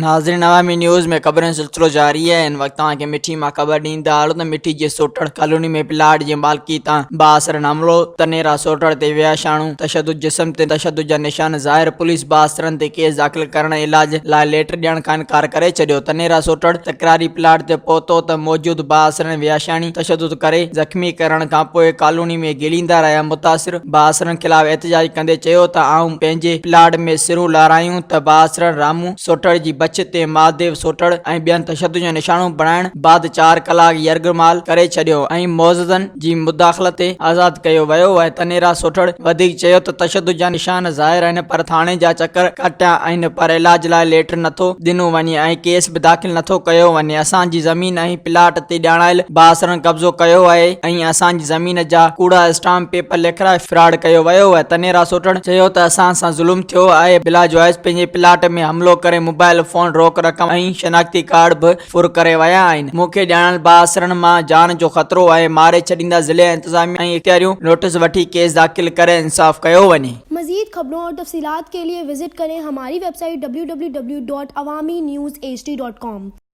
ناظرين عوامي نيوز ۾ خبرن جو سلسلو جاري آهي هن وقت توهان کي مٺي مان خبر ڏيندا هلون ته مٺي جي سوٽهڙ ڪالوني ۾ پلاٽ جي مالڪي تان بااثرن حملو تنيرا سوٽهڙ تي وحشاڻو تشدد جسم تي تشدد جا نشان ظاهر پوليس بااثرن تي ڪيس داخل ڪرڻ ۽ علاج لاء ليٽر ڏيڻ کان انڪار ڪري ڇڏيو تنيرا سوٽهڙ تڪراري پلاٽ تي پهتو ته موجود بااثرن وحشاڻي تشدد ڪري زخمي ڪرڻ کانپوء ڪالوني ۾ گهليندا رهيا متاثر بااثرن خلاف احتجاج ڪندي چيو ته آئون پنهنجي پلاٽ ۾ سرون لارايون ته بااثرن رامو سوٽهڙ جي بڇ تي مهاديو سوٽهڙ ۽ ٻين تشدد جو نشانو بڻائڻ بعد چار ڪلاڪ يرغمال ڪري ڇڏيو ۽ معززن جي مداخلت تي آزاد ڪيو ويو آهي تنيرا سوٽهڙ وڌيڪ چيو ته تشدد جا نشان ظاهر آهن پر ٿاڻي جا چڪر ڪاٽيا آهن پر علاج لاء ليٽر نٿو ڏنو وڃي ۽ ڪيس به داخل نٿو ڪيو وڃي اسان جي زمين ۽ پلاٽ تي ڄاڻايل بااثرن قبضو ڪيو آهي ۽ اسان جي زمين جا ڪوڙا اسٽامپ پيپر لکرائي فراڊ ڪيو ويو آهي تنيرا سوٽهڙ چيو ته اسان سان ظلم ٿيو آهي بلاجواز پنهنجي پلاٽ ۾ حملو ڪري موبائل فون روڪ رقم ۽ شناختي ڪارڊ به ڦر ڪري ويا آهن مون کي ڄاڻايل بااثرن مان جان جو خطرو آهي ماري ڇڏيندا ضلعي انتظاميا ۽ اختياريون نوٽيس وٺي ڪيس داخل ڪري انصاف ڪيو وڃي. مزيد خبرون اور تفصيلات کے لئے وزٽ ڪرين ھماري website W W W dot Awami news H D dot com.